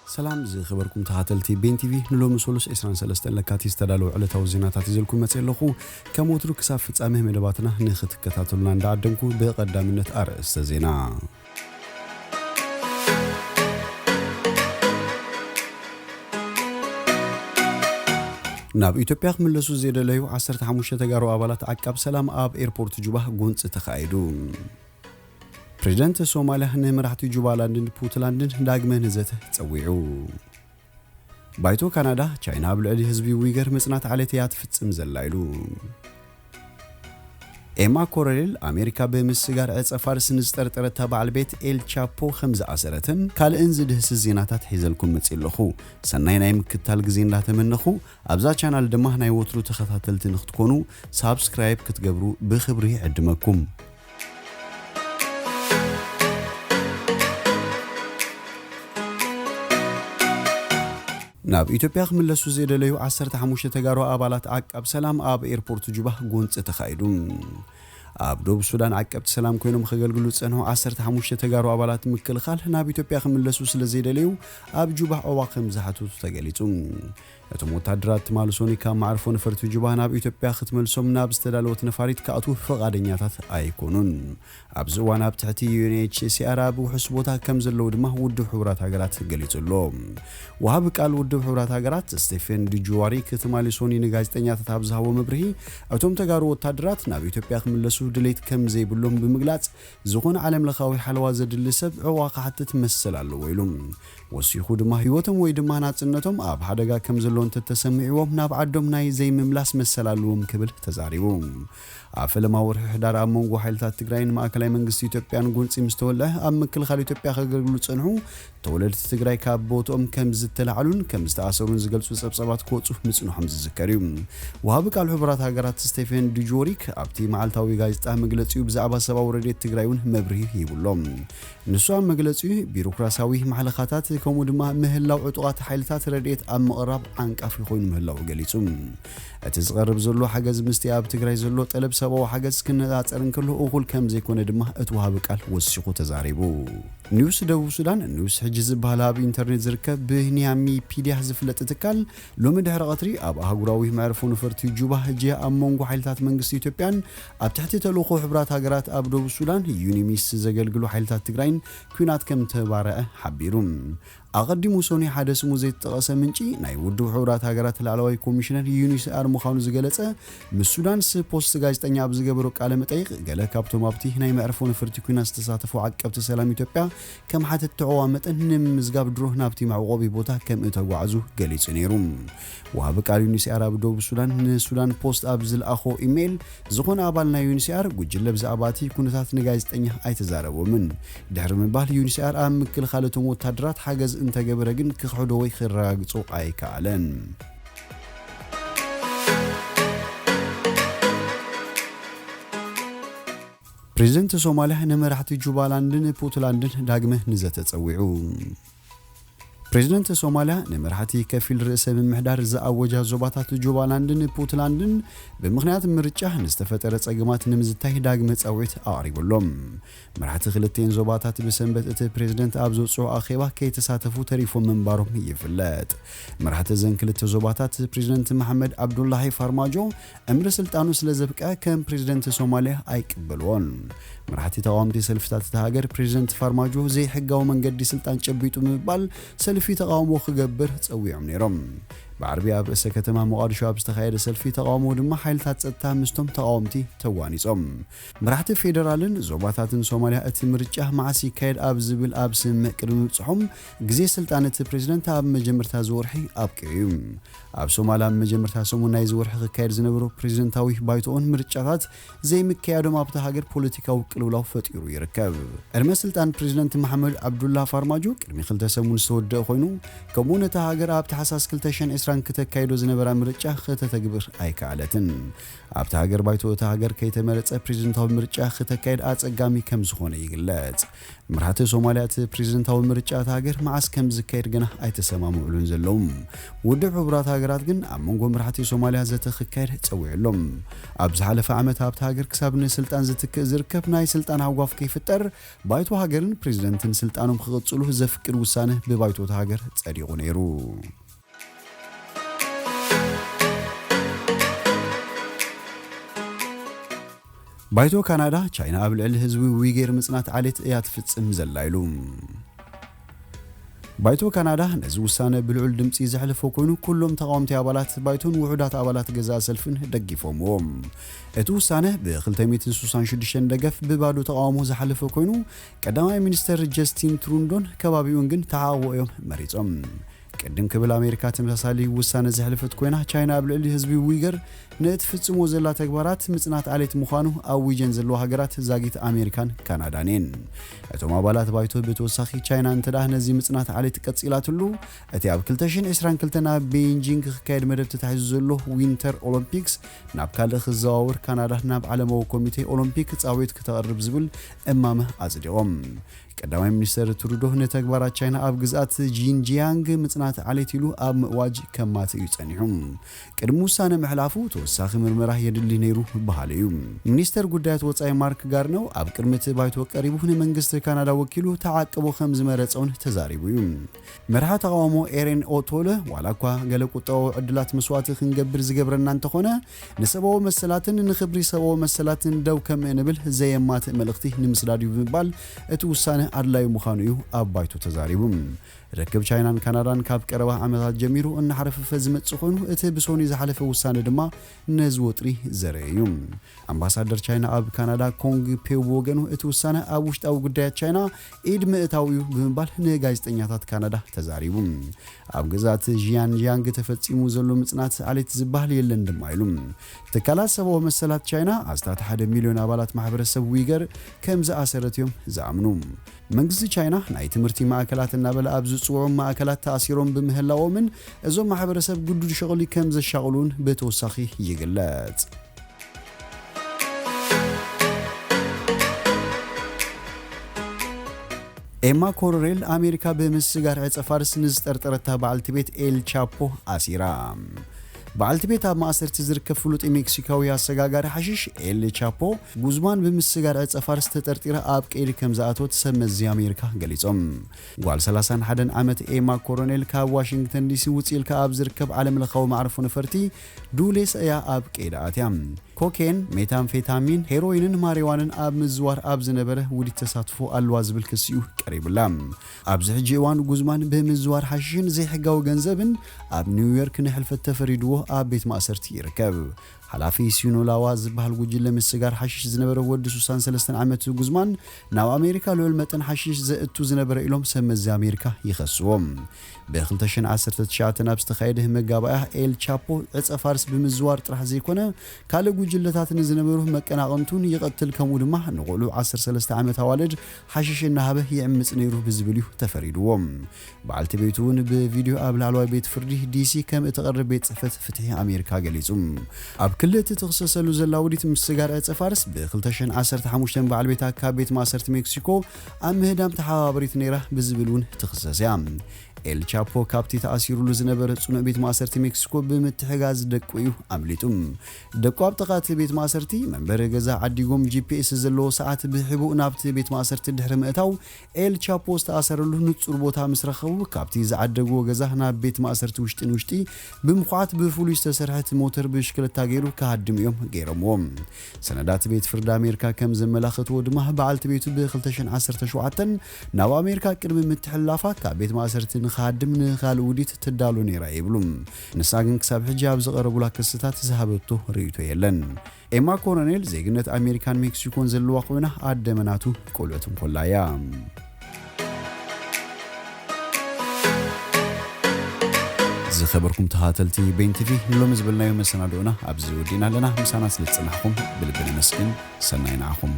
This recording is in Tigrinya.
ሰላም ዝኸበርኩም ተኸታተልቲ ቤን ቲቪ፣ ንሎሚ ሰሉስ ዕስራን ሰለስተን ለካቲት ዝተዳለወ ዕለታዊ ዜናታት ሒዘልኩም መጺአ ኣለኹ። ከም ወትሩ ክሳብ ፍጻሜ መደባትና ንኽትከታተሉና እንዳዓደምኩ ብቐዳምነት ኣርእስተ ዜና። ናብ ኢትዮጵያ ክምለሱ ዘይደለዩ ዓሰርተ ሓሙሽተ ተጋሩ ኣባላት ዓቃብ ሰላም ኣብ ኤርፖርት ጁባ ጎንጺ ተኻይዱ። ፕሬዚደንት ሶማልያ ንመራሕቲ ጁባላንድን ፑንትላንድን ዳግመ ንዘተ ጸዊዑ። ባይቶ ካናዳ፣ ቻይና ኣብ ልዕሊ ህዝቢ ዊገር ምጽናት ዓሌት እያ ትፍጽም ዘላ ኢሉ። ኤማ ኮረሌል፣ ኣሜሪካ ብምስጋር ዕጸ ፋርስ ንዝጠርጠረታ በዓል ቤት ኤል ቻፖ ከም ዝኣሰረትን ካልእን ዝድህስስ ዜናታት ሒዘልኩም መጺእ ኣለኹ። ሰናይ ናይ ምክትታል ግዜ እንዳተመነኹ፣ ኣብዛ ቻናል ድማ ናይ ወትሩ ተኸታተልቲ ንክትኮኑ ሳብስክራይብ ክትገብሩ ብኽብሪ ይዕድመኩም። ናብ ኢትዮጵያ ክምለሱ ዘይደለዩ ዓሰርተ ሓሙሽተ ተጋሩ ኣባላት ዓቃብ ሰላም ኣብ ኤርፖርት ጁባ ጎንፂ ተኻይዱ። ኣብ ደቡብ ሱዳን ዓቀብቲ ሰላም ኮይኖም ከገልግሉ ዝጸንሑ ዓሰርተ ሓሙሽተ ተጋሩ ኣባላት ምክልኻል ናብ ኢትዮጵያ ክምለሱ ስለ ዘይደለዩ ኣብ ጁባ ዑቕባ ከም ዝሓተቱ ተገሊጹ። እቶም ወታደራት ትማሊ ሶኒ ካብ መዓርፎ ነፈርቲ ጁባ ናብ ኢትዮጵያ ክትመልሶም ናብ ዝተዳለወት ነፋሪት ክኣትዉ ፍቓደኛታት ኣይኮኑን። ኣብዚ እዋን ኣብ ትሕቲ ዩ ኤን ኤች ሲ ኣር ኣብ ውሑስ ቦታ ከም ዘለዉ ድማ ውድብ ሕቡራት ሃገራት ገሊጹ ኣሎ። ወሃቢ ቃል ውድብ ሕቡራት ሃገራት ስቴፈን ዱጃሪክ ትማሊ ሶኒ ንጋዜጠኛታት ኣብ ዝሃቦ መብርሂ፣ እቶም ተጋሩ ወታደራት ናብ ኢትዮጵያ ክምለሱ ድሌት ከም ዘይብሎም ብምግላጽ፣ ዝኾነ ዓለም ለኻዊ ሓለዋ ዘድሊ ሰብ ዑቕባ ክሓትት መሰል ኣለዎ ኢሉ። ወሲኹ ድማ ህይወቶም ወይ ድማ ናጽነቶም ኣብ ሓደጋ ከም ዘሎ እንተተሰሚዕዎም ናብ ዓዶም ናይ ዘይምምላስ መሰል ኣለዎም ክብል ተዛሪቡ። ኣብ ፈለማ ወርሒ ሕዳር ኣብ መንጎ ሓይልታት ትግራይን ማእከላይ መንግስቲ ኢትዮጵያን ጎንጺ ምስ ተወልዐ ኣብ ምክልኻል ኢትዮጵያ ከገልግሉ ዝጸንሑ ተወለድቲ ትግራይ ካብ ቦትኦም ከም ዝተላዕሉን ከም ዝተኣሰሩን ዝገልጹ ጸብጻባት ክወጹ ምጽንሖም ዝዝከር እዩ። ወሃቢ ቃል ሕቡራት ሃገራት ስቴፈን ዱጆሪክ ኣብቲ መዓልታዊ ጋዜጣ መግለጺኡ ብዛዕባ ሰብኣዊ ረድኤት ትግራይ እውን መብርሂ ሂቡ ኣሎ። ንሱ ኣብ መግለጺኡ ቢሮክራሲያዊ ማሕለኻታት ከምኡ ድማ ምህላው ዕጡቓት ሓይልታት ረድኤት ኣብ ምቕራብ ዓንቃፊ ኮይኑ ምህላው ገሊጹ። እቲ ዝቐርብ ዘሎ ሓገዝ ምስቲ ኣብ ትግራይ ዘሎ ጠለብ ሰብኣዊ ሓገዝ ክነጻጸር እንከሎ እኹል ከም ዘይኮነ ድማ እቲ ወሃቢ ቃል ወሲኹ ተዛሪቡ። ኒውስ ደቡብ ሱዳን፣ ኒውስ ሕጂ ዝበሃል ኣብ ኢንተርኔት ዝርከብ ብኒያሚፒድያ ዝፍለጥ ትካል፣ ሎሚ ድሕሪ ቀትሪ ኣብ ኣህጉራዊ መዕርፎ ነፈርቲ ጁባ ህጂ ኣብ መንጎ ሓይልታት መንግስቲ ኢትዮጵያን ኣብ ትሕቲ ተልእኾ ሕቡራት ሃገራት ኣብ ደቡብ ሱዳን ዩኒሚስ ዘገልግሉ ሓይልታት ትግራይን ኲናት ከም ተባረዐ ሓቢሩ። ኣቐዲሙ ሶኒ ሓደ ስሙ ዘይተጠቐሰ ምንጪ ናይ ውድብ ሕቡራት ሃገራት ላዕለዋይ ኮሚሽነር ዩ ኤን ኤች ሲ ኣር ምዃኑ ዝገለጸ ምስ ሱዳንስ ፖስት ጋዜጠኛ ኣብ ዝገበሮ ቃለ መጠይቕ፣ ገለ ካብቶም ኣብቲ ናይ መዕርፎ ነፈርቲ ኲናት ዝተሳተፉ ዓቀብቲ ሰላም ኢትዮጵያ ከም ሓተትቲ ዑቕባ መጠን ንምምዝጋብ ድሮ ናብቲ መዕቆቢ ቦታ ከም እተጓዕዙ ገሊጹ ነይሩ። ወሃቢ ቃል ዩ ኤን ኤች ሲ ኣር ኣብ ደቡብ ሱዳን ንሱዳን ፖስት ኣብ ዝለኣኾ ኢሜይል፣ ዝኾነ ኣባል ናይ ዩ ኤን ኤች ሲ ኣር ጉጅለ ብዛዕባ እቲ ኩነታት ንጋዜጠኛ ኣይተዛረቦምን ድሕሪ ምባል፣ ዩ ኤን ኤች ሲ ኣር ኣብ ምክልኻል እቶም ወታደራት ሓገዝ እንተገበረ ግን ክኽሕዶ ወይ ክረጋግጾ ኣይከኣለን። ፕሬዚደንት ሶማልያ ንመራሕቲ ጁባላንድን ፑንትላንድን ዳግመ ንዘተ ጸዊዑ። ፕሬዚደንት ሶማልያ ንመራሕቲ ከፊል ርእሰ ምምሕዳር ዝኣወጃ ዞባታት ጁባላንድን ፑንትላንድን ብምኽንያት ምርጫ ንዝተፈጠረ ጸገማት ንምዝታይ ዳግመ ጻውዒት ኣቕሪቡ ኣሎ። መራሕቲ ክልቲኤን ዞባታት ብሰንበት እቲ ፕሬዚደንት ኣብ ዘውጽኦ ኣኼባ ከይተሳተፉ ተሪፎም ምንባሮም ይፍለጥ። መራሕቲ እዘን ክልተ ዞባታት ፕሬዚደንት መሓመድ ዓብዱላሂ ፋርማጆ ዕምሪ ስልጣኑ ስለ ዘብቅዐ ከም ፕሬዚደንት ሶማልያ ኣይቅበልዎን። መራሕቲ ተቓወምቲ ሰልፍታት እታ ሃገር ፕሬዚደንት ፋርማጆ ዘይሕጋዊ መንገዲ ስልጣን ጨቢጡ ብምባል ሰልፊ ተቓውሞ ክገብር ጸዊዖም ነይሮም። ብዓርቢ ኣብ ርእሰ ከተማ ሞቓዲሾ ኣብ ዝተኻየደ ሰልፊ ተቓውሞ ድማ ሓይልታት ጸጥታ ምስቶም ተቓወምቲ ተዋኒጾም። መራሕቲ ፌደራልን ዞባታትን ሶማልያ እቲ ምርጫ መዓስ ይካየድ ኣብ ዝብል ኣብ ስምምዕ ቅድሚ ምብጽሖም ግዜ ስልጣን እቲ ፕሬዚደንት ኣብ መጀመርታ እዚ ወርሒ ኣብቂዑ እዩ። ኣብ ሶማል ኣብ መጀመርታ ሰሙን ናይዚ ወርሒ ክካየድ ዝነበሮ ፕሬዚደንታዊ ባይቶኦን ምርጫታት ዘይምክያዶም ኣብታ ሃገር ፖለቲካዊ ቅልውላው ፈጢሩ ይርከብ። ዕድመ ስልጣን ፕሬዚደንት መሓመድ ዓብዱላ ፋርማጆ ቅድሚ ክልተ ሰሙን ዝተወደአ ኮይኑ፣ ከምኡ ነታ ሃገር ኣብ ታሕሳስ ክልተ ሽሕን ዕስራን ኤርትራን ክተካይዶ ዝነበራ ምርጫ ከተተግብር ኣይከኣለትን። ኣብታ ሃገር ባይቶ እታ ሃገር ከይተመረጸ ፕሬዝደንታዊ ምርጫ ክተካይድ ኣጸጋሚ ከም ዝኾነ ይግለጽ። መራሕቲ ሶማልያ እቲ ፕሬዝደንታዊ ምርጫ እታ ሃገር መዓስ ከም ዝካየድ ገና ኣይተሰማምዑሉን ዘለዉ። ውድብ ሕቡራት ሃገራት ግን ኣብ መንጎ መራሕቲ ሶማልያ ዘተ ክካየድ ጸዊዑሎም። ኣብ ዝሓለፈ ዓመት ኣብታ ሃገር ክሳብ ንስልጣን ዝትክእ ዝርከብ ናይ ስልጣን ሃጓፍ ከይፍጠር ባይቶ ሃገርን ፕሬዝደንትን ስልጣኖም ክቕጽሉ ዘፍቅድ ውሳነ ብባይቶ እታ ሃገር ጸዲቑ ነይሩ። ባይቶ ካናዳ፣ ቻይና ኣብ ልዕሊ ህዝቢ ዊጌር ምጽናት ዓሌት እያ ትፍጽም ዘላ ኢሉ። ባይቶ ካናዳ ነዚ ውሳነ ብልዑል ድምጺ ዘሕለፎ ኮይኑ፣ ኩሎም ተቓወምቲ ኣባላት ባይቶን ውሑዳት ኣባላት ገዛእ ሰልፍን ደጊፎምዎ። እቲ ውሳነ ብ ክልተ ሚእትን ስሳን ሽዱሽተን ደገፍ ብባዶ ተቓውሞ ዝሓለፈ ኮይኑ፣ ቀዳማይ ሚኒስተር ጀስቲን ትሩዶን ከባቢኡን ግን ተዓቕቦ እዮም መሪጾም። ቅድም ክብል ኣሜሪካ ተመሳሳሊ ውሳነ ዘሕለፈት ኮይና፣ ቻይና ኣብ ልዕሊ ህዝቢ ዊገር ንእትፍጽሞ ዘላ ተግባራት ምጽናት ዓሌት ምዃኑ ኣዊጀን ዘለዋ ሃገራት ዛጊት ኣሜሪካን ካናዳን እየን። እቶም ኣባላት ባይቶ ብተወሳኺ ቻይና እንተ ደኣ ነዚ ምጽናት ዓሌት ቀጺላትሉ፣ እቲ ኣብ ክልተ ሽሕን ዕስራን ክልተን ኣብ ቤይጂንግ ክካየድ መደብ ተታሒዙ ዘሎ ዊንተር ኦሎምፒክስ ናብ ካልእ ክዘዋወር፣ ካናዳ ናብ ዓለማዊ ኮሚቴ ኦሎምፒክ ጻውዒት ክተቕርብ ዝብል እማመ ኣጽዲቖም። ቀዳማይ ሚኒስተር ትሩዶ ንተግባራት ቻይና ኣብ ግዝኣት ጂንጂያንግ ምጽናት ዓሌት ኢሉ ኣብ ምእዋጅ ከማትእ እዩ ጸኒሑ። ቅድሚ ውሳነ ምሕላፉ ተወሳኺ ምርመራ የድሊ ነይሩ በሃሊ እዩ። ሚኒስተር ጉዳያት ወጻኢ ማርክ ጋርነው ኣብ ቅድሚ እቲ ባይቶ ቀሪቡ ንመንግስቲ ካናዳ ወኪሉ ተዓቅቦ ከም ዝመረጸውን ተዛሪቡ እዩ። መርሓ ተቓውሞ ኤሬን ኦቶለ፣ ዋላ እኳ ገለ ቁጠባዊ ዕድላት መስዋእቲ ክንገብር ዝገብረና እንተኾነ፣ ንሰብኣዊ መሰላትን ንኽብሪ ሰብኣዊ መሰላትን ደው ከም እንብል ዘየማትእ መልእኽቲ ንምስዳድ እዩ ብምባል እቲ ውሳነ ኣድላዩ ምዃኑ እዩ ኣብ ባይቶ ተዛሪቡ። ርክብ ቻይናን ካናዳን ካብ ቀረባ ዓመታት ጀሚሩ እናሓረፈፈ ዝመጽእ ኮይኑ፣ እቲ ብሶኒ ዝሓለፈ ውሳነ ድማ ነዚ ወጥሪ ዘርኢ እዩ። ኣምባሳደር ቻይና ኣብ ካናዳ ኮንግ ፔው ብወገኑ፣ እቲ ውሳነ ኣብ ውሽጣዊ ጉዳያት ቻይና ኢድ ምእታው እዩ ብምባል ንጋዜጠኛታት ካናዳ ተዛሪቡ። ኣብ ግዝኣት ዢያንጂያንግ ተፈጺሙ ዘሎ ምጽናት ዓሌት ዝበሃል የለን ድማ ኢሉ። ትካላት ሰብኣዊ መሰላት ቻይና ኣስታት ሓደ ሚልዮን ኣባላት ማሕበረሰብ ዊገር ከም ዝኣሰረት እዮም ዝኣምኑ። መንግስቲ ቻይና ናይ ትምህርቲ ማእከላት እናበለ ኣብ ዝጽውዖም ማእከላት ተኣሲሮም ብምህላዎምን እዞም ማሕበረሰብ ግዱድ ሸቕሊ ከም ዘሻቕሉን ብተወሳኺ ይግለጽ። ኤማ ኮረሬል ኣሜሪካ ብምስጋር ዕጸ ፋርስ ንዝጠርጠረታ በዓልቲ ቤት ኤል ቻፖ ኣሲራ። በዓልቲ ቤት ኣብ ማእሰርቲ ዝርከብ ፍሉጥ ሜክሲካዊ ኣሰጋጋሪ ሓሽሽ ኤል ቻፖ ጉዝማን ብምስጋር ዕጸ ፋርስ ተጠርጢራ ኣብ ቀይዲ ከም ዝኣተወት ሰብ መዚ ኣሜሪካ ገሊጾም። ጓል ሰላሳን ሓደን ዓመት ኤማ ኮሮኔል ካብ ዋሽንግተን ዲሲ ውጽእ ኢልካ ኣብ ዝርከብ ዓለም ለኻዊ መዕርፎ ነፈርቲ ዱሌስ እያ ኣብ ቀይዲ ኣትያ። ኮኬን፣ ሜታምፌታሚን፣ ሄሮይንን ማሪዋንን ኣብ ምዝዋር ኣብ ዝነበረ ውዲት ተሳትፎ ኣለዋ ዝብል ክሲ እዩ ቀሪቡላ። ኣብዚ ሕጂ እዋን ጉዝማን ብምዝዋር ሓሽሽን ዘይሕጋዊ ገንዘብን ኣብ ኒውዮርክ ንሕልፈት ተፈሪድዎ ኣብ ቤት ማእሰርቲ ይርከብ። ሓላፊ ሲኖላዋ ዝበሃል ጉጅለ ምስጋር ሓሽሽ ዝነበረ ወዲ ስሳን ሰለስተን ዓመት ጉዝማን ናብ ኣሜሪካ ልዑል መጠን ሓሽሽ ዘእቱ ዝነበረ ኢሎም ሰብ መዚ ኣሜሪካ ይኸስዎ። ብ ክልተ ሽሕን ዓሰርተ ትሽዓተን ኣብ ዝተኻየደ መጋባእያ ኤል ቻፖ ዕጸ ፋርስ ብምዝዋር ጥራሕ ዘይኮነ ካልእ ጉጅለታት ንዝነበሩ መቀናቕንቱን ይቐትል ከምኡ ድማ ንቆልዑ ዓሰርተ ሰለስተ ዓመት ኣዋልድ ሓሽሽ እናሃበ ይዕምጽ ነይሩ ብዝብል እዩ ተፈሪድዎ። በዓልቲ ቤቱ እውን ብቪድዮ ኣብ ላዕለዋይ ቤት ፍርዲ ዲሲ ከም እትቐርብ ቤት ጽሕፈት ፍትሒ ኣሜሪካ ገሊጹ። ኣብ ክሊ እቲ ትኽሰሰሉ ዘላ ውዲት ምስጋር ዕጸ ፋርስ ብ ክልተ ሽሕን ዓሰርተ ሓሙሽተን በዓል ቤታ ካብ ቤት ማእሰርቲ ሜክሲኮ ኣብ ምህዳም ተሓባበሪት ነይራ ብዝብል እውን ትኽሰስ እያ። ኤል ቻፖ ካብቲ ተኣሲሩሉ ዝነበረ ጽኑዕ ቤት ማእሰርቲ ሜክሲኮ ብምትሕጋዝ ደቁ እዩ ኣምሊጡ። ደቁ ኣብ ጥቓ እቲ ቤት ማእሰርቲ መንበሪ ገዛ ዓዲጎም ጂ ፒ ኤስ ዘለዎ ሰዓት ብሕቡእ ናብቲ ቤት ማእሰርቲ ድሕሪ ምእታው ኤል ቻፖ ዝተኣሰረሉ ንጹር ቦታ ምስ ረኸቡ፣ ካብቲ ዝዓደግዎ ገዛ ናብ ቤት ማእሰርቲ ውሽጢ ንውሽጢ ብምኹዓት ብፍሉይ ዝተሰርሐት ሞተር ብሽክለታ ገይሩ ክሃድም እዮም ገይሮምዎ። ሰነዳት ቤት ፍርዲ ኣሜሪካ ከም ዘመላኸትዎ ድማ፣ በዓልቲ ቤቱ ብ ክልተ ሽሕን ዓሰርተ ሸውዓተን ናብ ኣሜሪካ ቅድሚ ምትሕልላፋ ካብ ቤት ማእሰርቲ ንክሃድም ንኻልእ ውዲት ትዳሎ ነይራ ይብሉ። ንሳ ግን ክሳብ ሕጂ ኣብ ዝቐረቡላ ክስታት ዝሃበቶ ርእይቶ የለን። ኤማ ኮሮኔል ዜግነት ኣሜሪካን ሜክሲኮን ዘለዋ ኮይና፣ ኣደ መናቱ ቆልዑት እንኮላ እያ። ዝኸበርኩም ተኸታተልቲ ቤን ቲቪ፣ ንሎሚ ዝበልናዮ መሰናድኦና ኣብዚ ወዲእና ኣለና። ምሳና ስለ ዝጸናሕኩም ብልቢ ነመስግን። ሰናይ ንዓኹም።